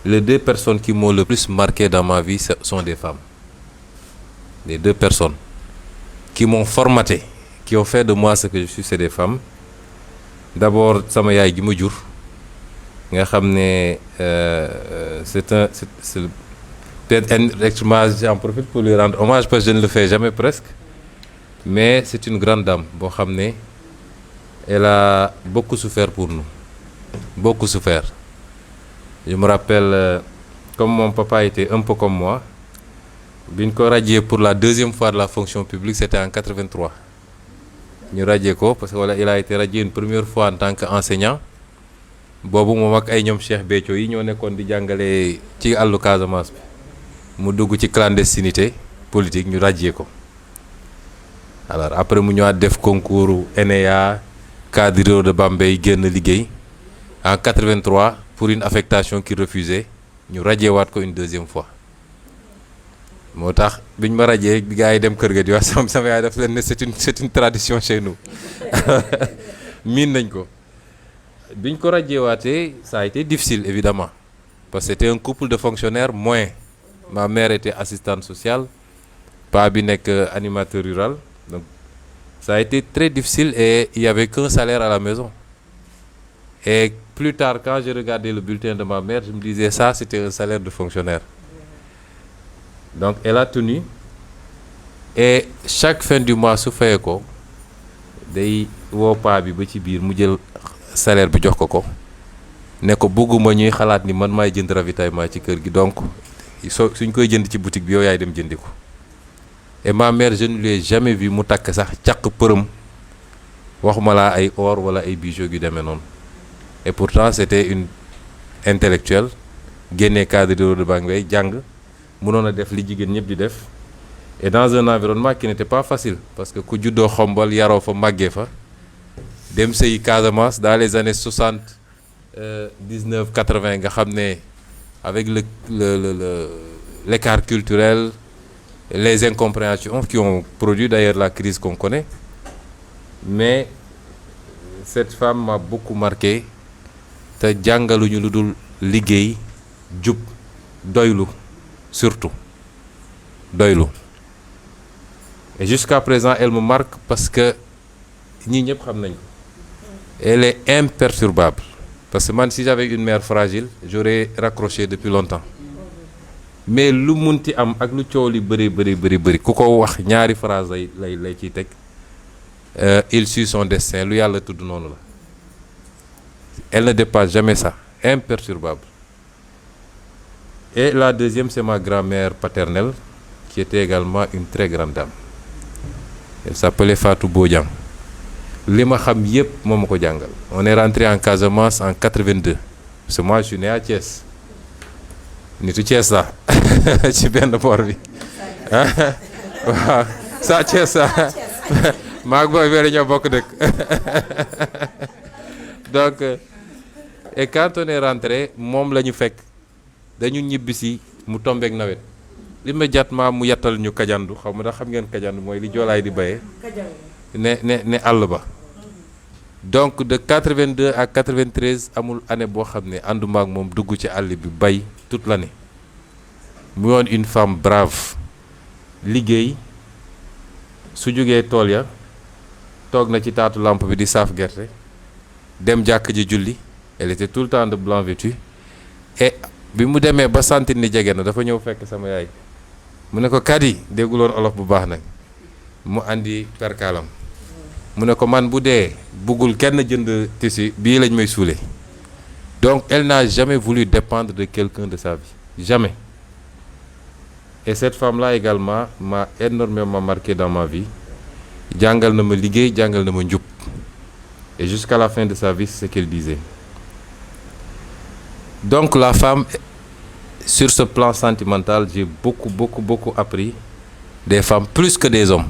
Les deux personnes qui m'ont le plus marqué dans ma vie sont des femmes. Les deux personnes qui m'ont formaté, qui ont fait de moi ce que je suis, c'est des femmes. D'abord, sama yaay gi ma jur nga xam ne c'est peut-être j'en profite pour lui rendre hommage parce que je ne le fais jamais presque, mais c'est une grande dame boo xam ne elle a beaucoup souffert pour nous, beaucoup souffert. Je me rappelle, comme mon papa était un peu comme moi, bi ñu ko radié pour la deuxième fois de la fonction publique, c'était en 83. ñu radié ko parce que voilà, il a été radié une première fois en tant qu'enseignant. Boobu moom ak ay ñoom Cheikh Béthio yi ñoo nekkoon di jàngale ci àllu Casamance bi mu dugg ci clandestinité politique ñu radié ko. Alors après mu ñëwaat def concours ENEA cadre de Bambey génn liggéey en 83 pour une affectation qu'il refusait ñu radié waat ko une deuxième fois. moo tax biñ ma rajee bi gars yi dem kër ga di wax sama yaay daf leen ne c'est une tradition chez nous miin nañ ko. biñ ko rajeewaatee ça a été difficile évidemment parce que c'était un couple de fonctionnaires moins. Ma mère était assistante sociale, paa bi nekk animateur rural, donc ça a été très difficile et il y avait qu'un salaire à la maison. Et plus tard, quand je regardais le bulletin de ma mère, je me disais ça c'était un salaire de fonctionnaire. Donc elle a tenu et chaque fin du mois su fayee ko day woo paa bi ba ci biir mu jël salaire bi jox ko ne ko bëgguma ñuy xalaat ni man maay jënd ravitaillement ci kër gi, donc suñ koy jënd ci boutique bi yow yaay dem jëndi ko. Et ma mère, je ne lui ai jamais vu mu takk sax caq përëm waxuma laa ay or wala ay bijoux yu demee noonu. Et pourtant c'était une intellectuelle génnee cadre de Bambey jàng mënoon a def li jigéen ñëpp di def, et dans un environnement qui n'était pas facile parce que ku juddoo Xombol yaroo fa màggee fa dem sëyi Casamance dans les années 79 80 nga xam ne avec l'écart culturel, les incompréhensions qui ont produit d'ailleurs la crise qu'on connaît, mais cette femme m'a beaucoup marqué. Te jàngaluñu lu dul liggéey, jub, doylu, surtout doylu. Et jusqu'à présent elle me marque parce que ñii ñëpp xam nañ ko. Elle est imperturbable parce que man si j'avais une mère fragile j'aurais raccroché depuis longtemps. Mais lu munti am ak lu coow li bëri ku ko wax ñaari phrase lay ciy teg, il suit son destin, lu yàlla tudd noonu la. Elle ne dépasse jamais ça, imperturbable. Et la deuxième, c'est ma grand-mère paternelle, qui était également une très grande dame. Elle s'appelait Fatou Bodian. Li ma xam yépp moo ma ko jàngal. On est rentré en Casamance en 82. Parce que moi je suis né à Thiès. Nitu Thiès la ci benn boor bi. Waaw sa Thiès la maag booy weere ñoo bokk dëkk. Donc et quand on est rentré moom la ñu fekk dañu ñibbisi mu tombeek nawet immédiatement mu yattal ñu kajandu xaw ma da xam ngeen kajandu mooy li joolaay di bayee ne àll ba. Donc de 82 à 93 amul année boo xam ne ànduma ak moom dugg ci àll bi bay toute l'année. mu yoon une femme brave, liggéey su jógee tool ya toog na ci taatu lampe bi di saaf gerte dem jàkk ji julli. Elle était tout le temps de blanc vêtue. Et bi mu demee ba sentir ni jege na dafa ñëw fekk sama yaay mu ne ko Kadi dégguloon olof bu baax nag mu andi perkaalam mu ne ko man bu dee buggul kenn jënd tissu bii lañ may suulee. Donc elle n'a jamais voulu dépendre de quelqu'un de sa vie, jamais. Et cette femme-là également m'a énormément marqué dans ma vie. Jàngal na ma liggéey, jàngal na ma njub. Et jusqu'à la fin de sa vie, c'est ce qu'elle disait. Donc la femme, sur ce plan sentimental, j'ai beaucoup appris des femmes plus que des hommes.